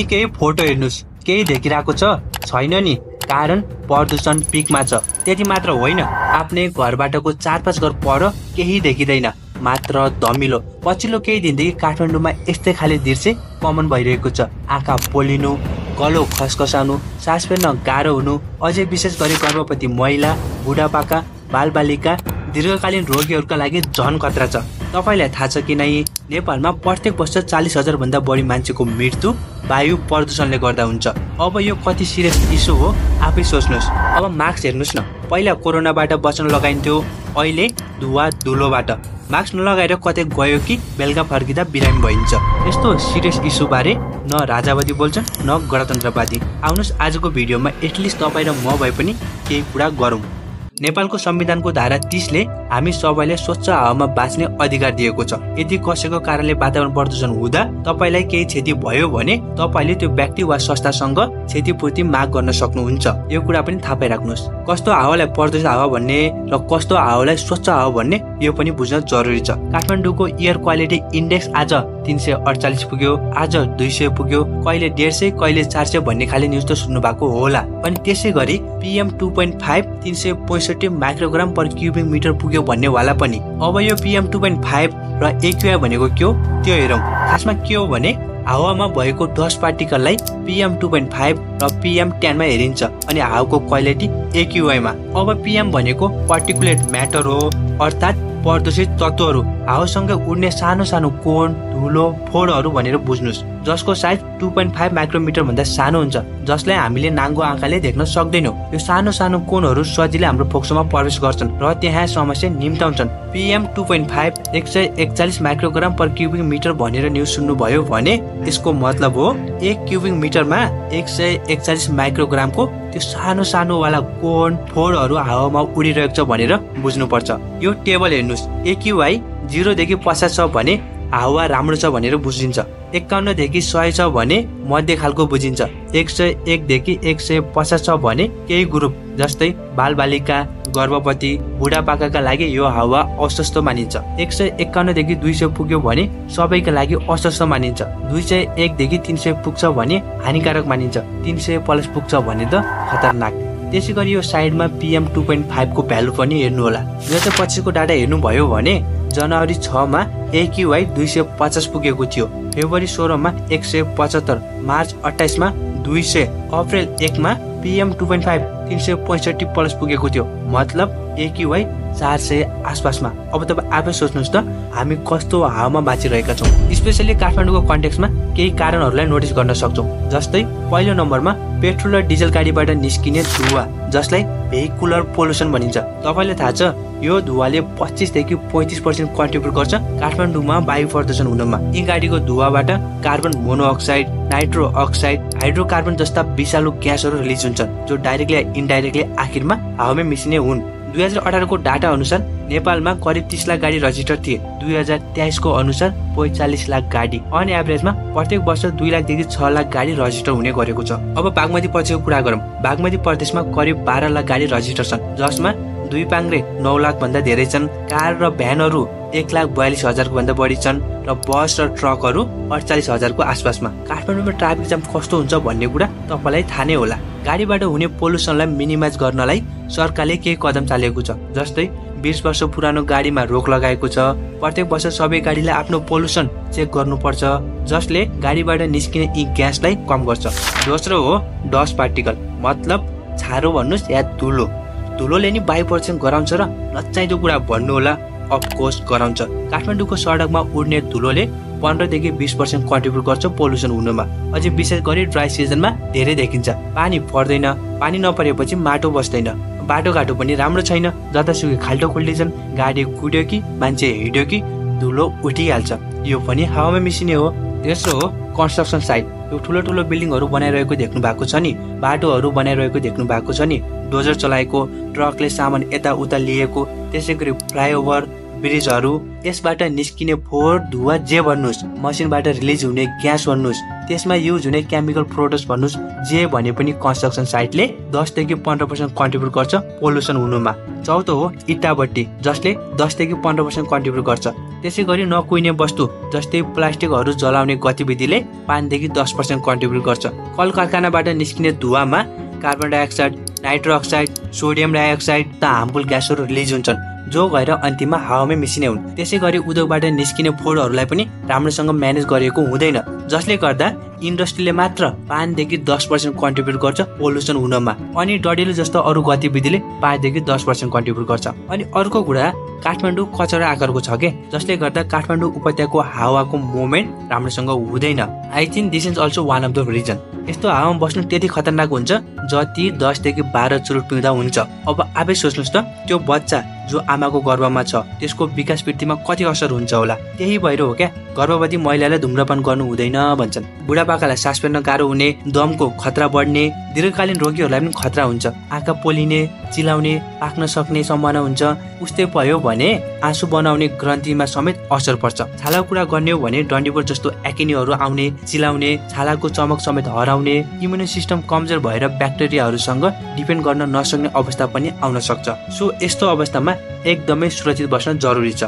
केही फोटो हेर्नुस्, केही देखिरहेको छैन नि। कारण प्रदूषण पिकमा छ। त्यति मात्र होइन, आफ्नै घरबाटको 4-5 घर पर केही देखिँदैन, मात्र धमिलो। पछिल्लो केही दिनदेखि काठमाडौँमा यस्तै खाले दृश्य कमन भइरहेको छ। आँखा पोलिनु, गलो खसखसाउनु, सास फेर्न गाह्रो हुनु, अझै विशेष गरी गर्भवती महिला, बुढापाका, बालबालिका, दीर्घकालीन रोगीहरूका लागि झन खतरा छ। तपाईलाई थाहा छ कि नै, नेपालमा प्रत्येक वर्ष 40,000 भन्दा बढी मान्छेको मृत्यु वायु प्रदूषणले गर्दा हुन्छ। अब यो कति सिरियस इस्यु हो आफै सोच्नुहोस्। अब मास्क हेर्नुहोस् न, पहिला कोरोनाबाट बच्न लगाइन्थ्यो, अहिले धुवा धुलोबाट। मास्क नलगाएर कतै गयो कि बेलुका फर्किँदा बिरामी भइन्छ। यस्तो सिरियस इस्यु बारे न राजावादी बोल्छन् न गणतन्त्रवादी। आउनुहोस् आजको भिडियोमा एटलिस्ट तपाईँ र म भए पनि केही कुरा गरौँ। नेपालको संविधानको धारा 30 ले हामी सबैले स्वच्छ हावामा बाँच्ने अधिकार दिएको छ। यदि कसैको कारणले वातावरण प्रदूषण हुँदा तपाईलाई केही क्षति भयो भने तपाईले त्यो व्यक्ति वा संस्थासँग क्षतिपूर्ति माग गर्न सक्नुहुन्छ। यो कुरा पनि थाहा पाइराख्नुहोस्। कस्तो हावालाई प्रदूषित हावा भन्ने र कस्तो हावालाई स्वच्छ हावा भन्ने यो पनि बुझ्न जरुरी छ। काठमाडौँको एयर क्वालिटी इन्डेक्स आज 348 पुग्यो, आज 200 पुग्यो, कहिले 150, कहिले 400 भन्ने खाले न्युज त सुन्नु भएको होला। अनि त्यसै गरी PM 2.5 365 microgram per cubic metre पुग्यो भन्ने वाला पनि। अब यो PM 2.5 र AQI भनेको के हो त्यो हेरौँ। खासमा के हो भने हावामा भएको डस्ट पार्टिकललाई PM 2.5 र PM 10 मा हेरिन्छ अनि हावाको क्वालिटी AQI मा। अब PM भनेको पार्टिकुलेट म्याटर हो, अर्थात् प्रदूषित तत्त्वहरू, हावासँगै उड्ने सानो सानो कोण, धुलो, फोहोरहरू भनेर बुझ्नुस्, जसको साइज 2.5 माइक्रोमिटर भन्दा सानो हुन्छ, जसलाई हामीले नाङ्गो आँखाले देख्न सक्दैनौँ। यो सानो सानो कोणहरू सजिलै हाम्रो फोक्सोमा प्रवेश गर्छन् र त्यहाँ समस्या निम्ताउँछन्। PM 2.5 141 microgram per cubic metre भनेर न्युज सुन्नुभयो भने यसको मतलब हो 1 क्युबिक मिटरमा 141 माइक्रोग्रामको त्यो सानो सानो वाला कोण, फोहोरहरू हावामा उडिरहेको छ भनेर बुझ्नुपर्छ। यो टेबल हेर्नुहोस्, AQI 0 देखि 50 छ भने हावा राम्रो छ भनेर बुझिन्छ, 51 देखि 100 छ भने मध्य खालको बुझिन्छ, 101 देखि 150 छ भने केही ग्रुप जस्तै बालबालिका, गर्भवती, बुढापाकाका लागि यो हावा अस्वस्थ मानिन्छ। 151 देखि 200 पुग्यो भने सबैका लागि अस्वस्थ मानिन्छ। 201 देखि 300 पुग्छ भने हानिकारक मानिन्छ। 300 प्लस पुग्छ भने त खतरनाक। त्यसै गरी यो साइडमा PM 2.5 को भ्यालु पनि हेर्नु होला। 2025 को डाटा हेर्नुभयो भने जनवरी 6 मा AQI 250 पुगेको थियो, फेब्रुअरी 16 मा 175, मार्च 28 मा 200, अप्रिल 1 मा PM 2.5 365 प्लस पुगेको थियो, मतलब AQI 400 आसपासमा। अब तपाईँ आफै सोच्नुहोस् त हामी कस्तो हावामा बाँचिरहेका छौँ। स्पेसली काठमाडौँको कन्टेक्समा केही कारणहरूलाई नोटिस गर्न सक्छौँ। जस्तै पहिलो नम्बरमा पेट्रोल र डिजल गाडीबाट निस्किने धुवा, जसलाई भेहिकुलर पोल्युसन भनिन्छ। तपाईँलाई थाहा छ यो धुवाले 25 देखि 35% कन्ट्रिब्युट गर्छ काठमाडौँमा वायु प्रदूषण हुनमा। यी गाडीको धुवाबाट carbon monoxide, nitro oxide, hydrocarbon जस्ता विषालु ग्यासहरू रिलिज हुन्छन्, जो डाइरेक्टली या इन्डाइरेक्टली आखिरमा हावामा मिसिने हुन्। 2018 को डाटा अनुसार नेपालमा करिब 30 लाख गाडी रजिस्टर थिए। 2023 को अनुसार 45 लाख गाडी, अन एभरेजमा प्रत्येक वर्ष 2 लाखदेखि 6 लाख गाडी रजिस्टर हुने गरेको छ। अब बागमती प्रदेशको कुरा गरौँ। बागमती प्रदेशमा करिब 12 लाख गाडी रजिस्टर छन्, जसमा दुई पाङ्ग्रे 9 लाख भन्दा धेरै छन्, कार र भ्यानहरू 1,42,000 को भन्दा बढी छन् र बस र ट्रकहरू 48,000 को आसपासमा। काठमाडौँमा ट्राफिक जाम कस्तो हुन्छ भन्ने कुरा तपाईलाई थाहा नै होला। गाडीबाट हुने पोल्युसनलाई मिनिमाइज गर्नलाई सरकारले केही कदम चालेको छ, जस्तै 20 वर्ष पुरानो गाडीमा रोक लगाएको छ। प्रत्येक वर्ष सबै गाडीले आफ्नो पोल्युसन चेक गर्नुपर्छ, जसले गाडीबाट निस्किने यी ग्यासलाई कम गर्छ। दोस्रो हो डस्ट पार्टिकल, मतलब छारो भन्नुस् या धुलो। धुलोले नि वायु प्रदूषण गराउँछ र नचाहिँदो कुरा भन्नु होला, अफकोर्स गराउँछ। काठमाडौँको सडकमा उड्ने धुलोले 15 देखि 20% कन्ट्रिब्युट गर्छ पोल्युसन हुनुमा। अझै विशेष गरी ड्राई सिजनमा धेरै देखिन्छ। पानी पर्दैन, पानी नपरेपछि माटो बस्दैन, बाटोघाटो पनि राम्रो छैन, जतासुकै खाल्टो खुल्टिन्छन्, गाडी कुद्यो कि मान्छे हिँड्यो कि धुलो उठिहाल्छ। यो पनि हावामा मिसिने हो। तेस्रो हो कन्स्ट्रक्सन साइट। यो ठुलो ठुलो बिल्डिङहरू बनाइरहेको देख्नु भएको छ नि, बाटोहरू बनाइरहेको देख्नु भएको छ नि, डोजर चलाएको, ट्रकले सामान यताउता लिएको, त्यसै गरी फ्लाइओभर, ब्रिजहरू, यसबाट निस्किने फोहोर, धुवा जे भन्नुहोस्, मसिनबाट रिलिज हुने ग्यास भन्नुहोस्, त्यसमा युज हुने केमिकल प्रोडक्ट्स भन्नुहोस्, जे भने पनि कन्स्ट्रक्सन साइटले 10 देखि 15% कन्ट्रिब्युट गर्छ पोल्युसन हुनुमा। चौथो हो इटाभट्टी, जसले 10 देखि 15% कन्ट्रिब्युट गर्छ। त्यसै गरी नकुहिने वस्तु जस्तै प्लास्टिकहरू जलाउने गतिविधिले 5 देखि 10% कन्ट्रिब्युट गर्छ। कल कारखानाबाट निस्किने धुवामा carbon dioxide, nitro oxide, sodium dioxide त हार्मफुल ग्यासहरू रिलिज हुन्छन् जो गएर अन्तिममा हावामै मिसिने हुन्। त्यसै गरी उद्योगबाट निस्किने फोहोरहरूलाई पनि राम्रोसँग म्यानेज गरिएको हुँदैन, जसले गर्दा इन्डस्ट्रीले मात्र 5 देखि 10% कन्ट्रिब्युट गर्छ पोल्युसन हुनमा, अनि डढेलो जस्तो अरू गतिविधिले 5 देखि 10% कन्ट्रिब्युट गर्छ। अनि अर्को कुरा, काठमाडौँ कचरा आकारको छ के, जसले गर्दा काठमाडौँ उपत्यकाको हावाको मोमेन्ट राम्रोसँग हुँदैन। I think this is also one of the reason. यस्तो हावामा बस्नु त्यति खतरनाक हुन्छ जति 10 देखि 12 चुरुट पिउँदा हुन्छ। अब आफै सोच्नुहोस् त, त्यो बच्चा जो आमाको गर्भमा छ त्यसको विकास वृद्धिमा कति असर हुन्छ होला। त्यही भएर हो क्या गर्भवती महिलालाई धुम्रपान गर्नु हुँदैन भन्छन्। बुढापाकालाई सास फेर्न गाह्रो हुने, दमको खतरा बढ्ने, दीर्घकालीन रोगीहरूलाई पनि खतरा हुन्छ। आँखा पोलिने, चिलाउने, पाक्न सक्ने सम्भावना हुन्छ। उस्तै भयो भने आँसु बनाउने ग्रन्थीमा समेत असर पर्छ। छालाको कुरा गर्ने हो भने डन्डीफोर जस्तो एक्नेहरू आउने, चिलाउने, छालाको चमक समेत हराउने, इम्युन सिस्टम कमजोर भएर ब्याक्टेरियाहरूसँग डिपेन्ड गर्न नसक्ने अवस्था पनि आउन सक्छ। सो यस्तो अवस्थामा एकदमै सुरक्षित बस्न जरुरी छ।